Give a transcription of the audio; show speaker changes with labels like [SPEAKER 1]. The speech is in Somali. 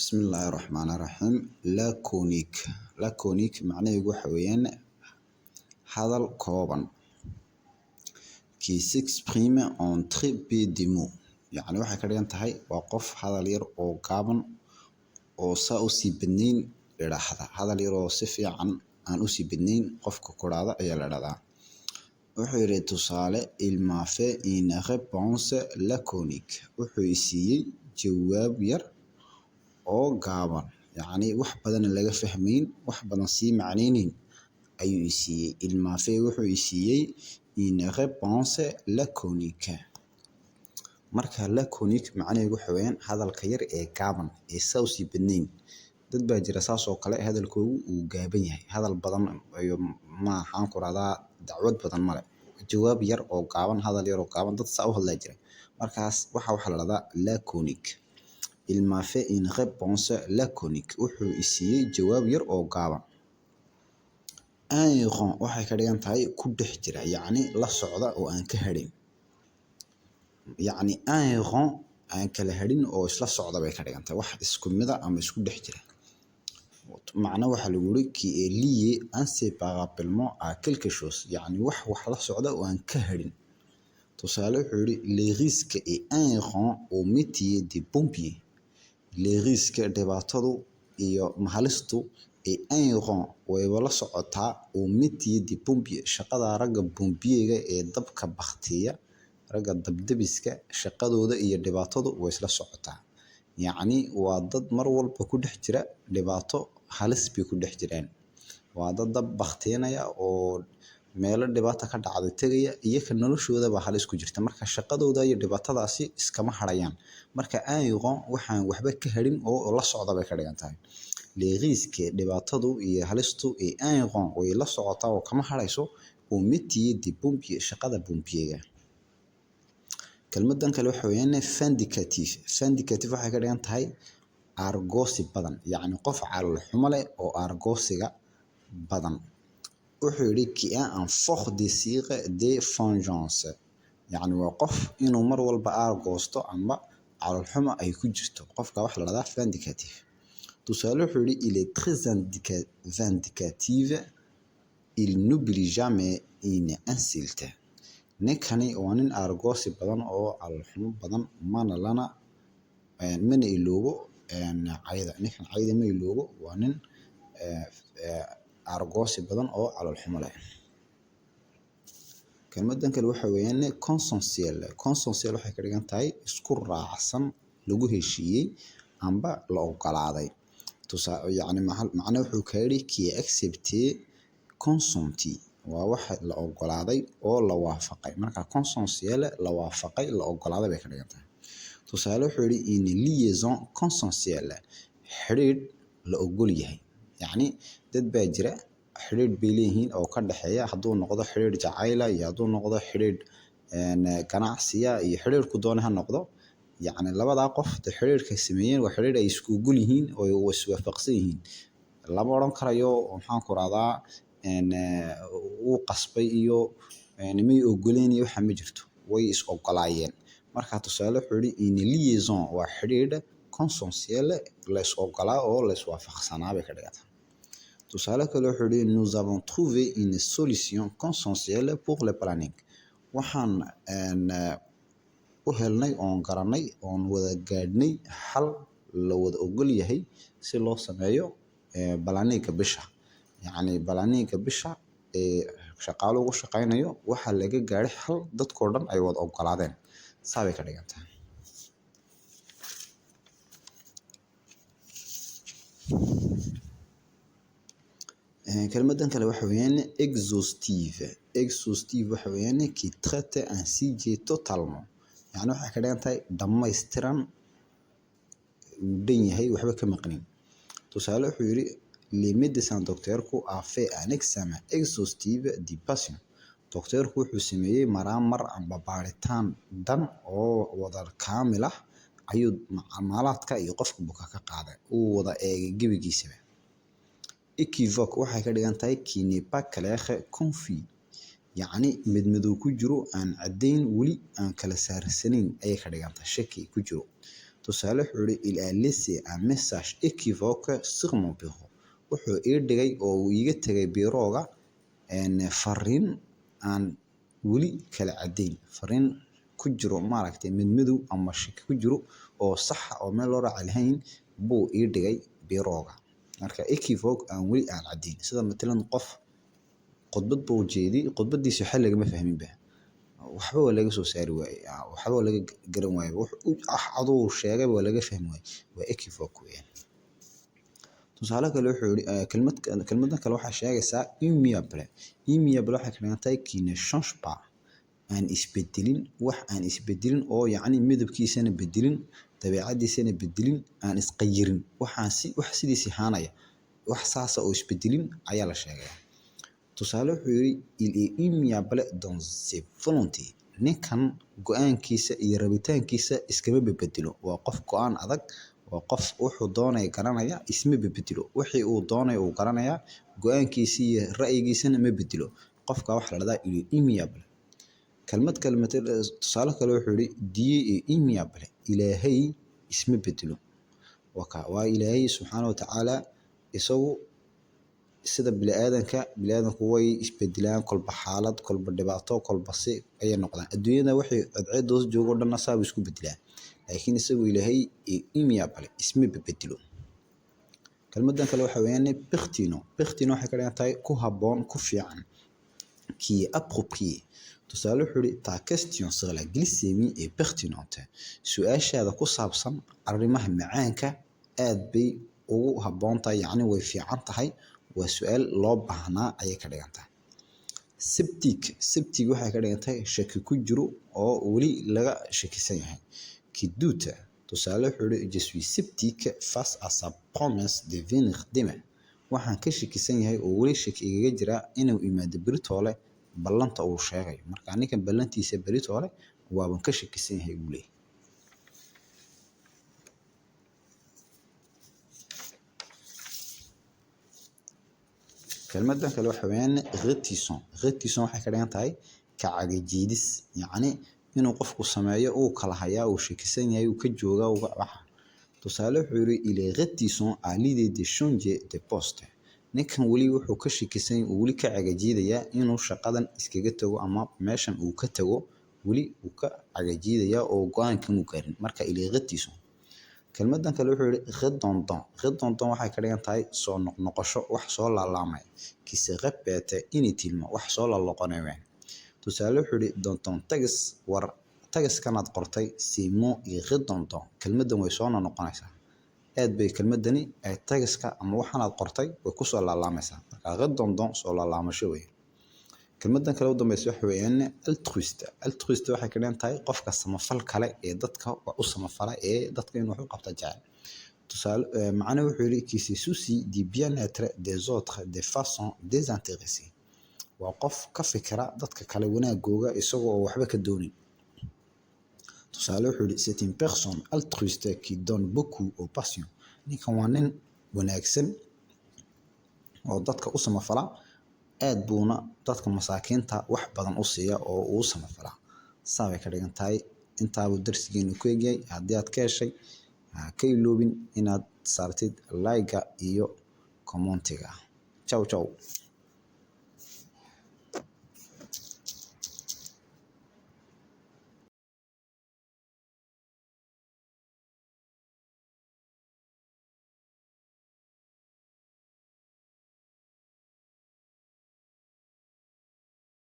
[SPEAKER 1] Bismillaahi Raxmaani Raxiim. Laconique. Laconique macnaheedu waxa weeyaan hadal kooban, qui s'exprime en très peu de mots. Yacni waxay ka dhigan tahay waa qof hadal yar oo gaaban oo saa u sii badnayn idhaahda. Hadal yar oo si fiican aan u sii badnayn qofka ku idhaahda ayaa la idhahdaa. Wuxuu yidhi tusaale, "Il m'a fait une réponse laconique." Wuxuu i siiyey jawaab yar oo gaaban. Yacni wax badan laga fahmayn, wax badan sii macnaynayn ayuu i siiyey. Il m'a fait, wuxuu i siiyey, une réponse laconique. Marka laconique macnaheedu waxa weeyaan hadalka yar ee gaaban ee saa u sii badnayn. Dad baa jira saas oo kale hadalkoodu uu gaaban yahay. Hadal badan iyo ma waxaan ku rahdaa dacwad badan male. Jawaab yar oo gaaban, hadal yar oo gaaban dad saa u hadlaa jira. Markaas waxaa la dhahdaa laconique. Il m'a fait une réponse laconique. Wuxuu i siiyey jawaab yar oo gaaban. Inhérent waxay ka dhigan tahay ku dhex jira, yacni la socda oo aan ka hadhin. Yacni inhérent aan kala hadhin oo isla socda bay ka dhigan tahay. Wax isku mid ah ama isku dhex jira. Macna waxaa lagu yiri qui est lié inséparablement à quelque chose. Yacni wax la socda oo aan ka hadhin. Tusaale wuxuu yiri, le risque est inhérent au métier de pompier. Le risque, dhibaatadu iyo halistu, est inhérent, wayba la socotaa, au métier de pompier, shaqada ragga pompier-ga ee dabka bakhtiya, ragga dabdabiska, shaqadooda iyo dhibaatadu way isla socotaa. Yacni waa dad mar walba ku dhex jira dhibaato, halis bay ku dhex jiraan. Waa dad dab bakhtiinaya oo meelo dhibaata ka dhacday tegaya, iyaga noloshooda baa halis ku jirta. Marka shaqadooda iyo dhibaatadaasi iskama harayaan. Marka inhérent waxaan waxba ka harin oo la socda bay ka dhigan tahay. Le risque, dhibaatadu iyo halistu, est inhérent, way la socotaa oo kama harayso, au métier de pompier, shaqada pompier-ga. Kelmaddan kale waxa weeyaan vindicatif. Vindicatif waxay ka dhigan tahay aargoosi badan, yacni qof calool xumo leh oo aargoosiga badan. Wuxuu yidhi qui a un fort désir de vengeance. Yacni waa qof inuu mar walba aargoosto amba calool xumo ay ku jirto. Qofka waxa la dhahdaa vindicatif. Tusaale wuxuu yidhi, il est très vindicatif, il n'oublie jamais une insulte. Ninkani waa nin aargoosi badan oo calool xumo badan, mana lana mana iloobo cayda. Ninkan cayda ma iloobo, waa nin aargoosi badan oo calool xumo leh. Kelmaddan kale waxa weeyaan consensuel. Consensuel waxay ka dhigan tahay isku raacsan, lagu heshiiyey amba la oggolaaday. Yacni macna wuxuu ka yidhi qui est accepté, consenti, waa wax la oggolaaday oo la waafaqay. Marka consensuel la waafaqay, la oggolaaday bay ka dhigan tahay. Tusaale wuxuu yidhi une liaison consensuelle, xidhiidh la oggol yahay. Yacni dad baa jira xidhiidh bay leeyihiin oo ka dhexeeya, hadduu noqdo xidhiidh jacayl iyo hadduu noqdo xidhiidh ganacsiya iyo xidhiidhku doonay ha noqdo. Yacni labadaa qof de xidhiidhkay sameeyeen waa xidhiidh ay isku oggol yihiin oo iswaafaqsan yihiin. Lama odhan karayo maxaan ku rahdaa wuu qasbay iyo may oggoleyn iyo waxa ma jirto. Way is oggolaayeen. Marka tusaale wuxuu yidhi une liaison waa xidhiidh consensuelle, la is oggolaa oo la is waafaqsanaa bay ka dhigan tahay. Tusaale kale wuxuu yidhi nous avons trouvé une solution consensuelle pour le planning. Waxaan u helnay oon garanay oon wada gaadhnay xal la wada oggol yahay si loo sameeyo planning-ga bisha. Yacni planning-ga bisha ee shaqaaluhu ugu shaqaynayo waxaa laga gaadhay xal dadkoo dhan ay wada oggolaadeen. Saa bay ka dhigan tahay. Kelmaddan kale waxa weeyaan exhaustive. Exhaustive waxa weeyaan qui traite un sujet totalement. Yacni waxay ka dhigan tahay dhammaystiran, uu dhan yahay, waxba ka maqnayn. Tusaale wuxuu yidhi le médecin, docteurku, a fait un examen exhaustif du patient. Docteurku wuxuu sameeyey maraamar amba baaritaan dhan oo wada kaamil ah ayuu macluumaadka iyo qofka buka ka qaaday, uu wada eegay gebigiisaba. Équivoque waxay ka dhigan tahay qui n'est pas clair, confus. Yacni midmadow ku jiro, aan caddayn weli, aan kala saarsanayn ayay ka dhigan tahay, shaki ku jiro. Tusaale wuxuu yihi: "Il a laissé un message équivoque sur mon bureau." Wuxuu ii dhigay oo uu iiga tegay biirooga fariin aan weli kala caddayn, fariin ku jiro maaragtay midmadow ama shaki ku jiro oo sax oo meel loo raaci lahayn buu ii dhigay biirooga. Marka équivoque aan weli aan caddayn, sida matalan qof khudbad buu jeediyey, khudbadiisa waxa lagama fahminba, waxba waa laga soo saari waayey, waxba waa laga garan waayey, wax aduu sheegay waa laga fahmi waayey, waa équivoque weeyaan. Tusaale kale wuxuu yihi, kelmaddan kale waxay sheegaysaa immuable. Immuable waxay ka dhigan tahay qui ne change pas, aan isbedelin, wax aan isbedelin oo yacni midabkiisana bedelin, dabeecadiisana bedelin, aan isqayirin, waxaan si wax sidiisii ahaanaya, wax saasa oo isbedelin ayaa la sheegaya. Tusaale wuxuu yihi: "Il est immuable dans ses volontés." Ninkan go'aankiisa iyo rabitaankiisa iskama bedelo, waa qof go'aan adag, waa qof wuxuu doonaya garanaya, isma bedelo, wixii uu doonayo uu garanaya, go'aankiisa iyo ra'yigiisana ma bedelo. Qofka waxaa la dhahdaa il est immuable. Kelmad kale, tusaale kale wuxuu yihi: "Dieu est immuable." Ilaahay isma bedelo. Waa Ilaahay subxaana wa tacaala isagu sida bini'aadanka, bini'aadanku way isbedelaan kolba xaalad, kolba dhibaato, kolba si ayay noqdaan. Adduunyada wixii cadceed hoos joogo dhanna saabay isku bedelaan, laakiin isagu Ilaahay immuable, isma bedelo. Kelmaddan kale waxa weeyaan pertinent. Pertinent waxay ka dhigan tahay ku habboon, ku fiican, qui est approprié. Tusaale wuxuu yihi: "Ta question sur la glycémie est pertinente." Su-aashaada ku saabsan arrimaha macaanka aad bay ugu habboon tahay, yacni way fiican tahay, waa su-aal loo baahnaa ayay ka dhigan tahay. Sceptique. Sceptique waxay ka dhigan tahay shaki ku jiro oo weli laga shakisan yahay, qui doute. Tusaale wuxuu yihi: "Je suis sceptique face à sa promesse de venir demain." Waxaan ka shakisan yahay oo weli shaki igaga jira inuu imaado beritoole ballanta uu sheegayo. Marka ninkan ballantiisa beritoole waaban ka shakisan yahay buu leeyahay. Kelmaddan kale waxa weeyaan réticent. Réticent waxay ka dhigan tahay ka cagajiidis, yacni inuu qofku sameeyo uu kala hayaa, uu shakisan yahay, uu ka joogaa uga waxa. Tusaale wuxuu yihi: "Il est réticent à l'idée de changer de poste." Ninkan weli wuxuu ka shakisan yahay, uu weli ka cagajiidayaa inuu shaqadan iskaga tago ama meeshan uu ka tago, weli uu ka cagajiidayaa oo go'aankan uu gaarin. Marka il est réticent. Kelmaddan kale wuxuu yihi redondant. Redondant waxay ka dhigan tahay soo noqnoqosho, wax soo laalaamay, qui se répète inutilement, wax soo laalnoqonaya weeyaan. Tusaale wuxuu yihi: "Dans ton texte," war textkanaad qortay, "ces mots est redondant." Kelmaddan way soo noqnoqonaysaa, aad bay kelmaddani ay textka ama waxaanaad qortay way kusoo laalaamaysaa. Marka redondant soo laalaamasho weeye. Kelmaddan kale u dambeysa waxa weeyaan altruiste. Altruiste waxay ka dhigan tahay qofka samafal kale ee dadka u samafala, ee dadka inuu wax u qabta jecel. Tusaale macnaha wuxuu yihi: "Qui se soucie du bien-être des autres de façon désintéressée." Waa qof ka fikira dadka kale wanaagooga isagoo oo waxba ka doonin. Tusaale wuxuu yihi: "C'est une personne altruiste qui donne beaucoup aux patients." Ninkan waa nin wanaagsan oo dadka u samafala, aad buuna dadka masaakiinta wax badan u siiya oo uu samafalaa. Saa bay ka dhigan tahay. Intaabuu darsigeenu ku egyahay. Haddii aad ka heshay, ha ka iloobin inaad saartid like-ga iyo comment-iga. Ciao ciao.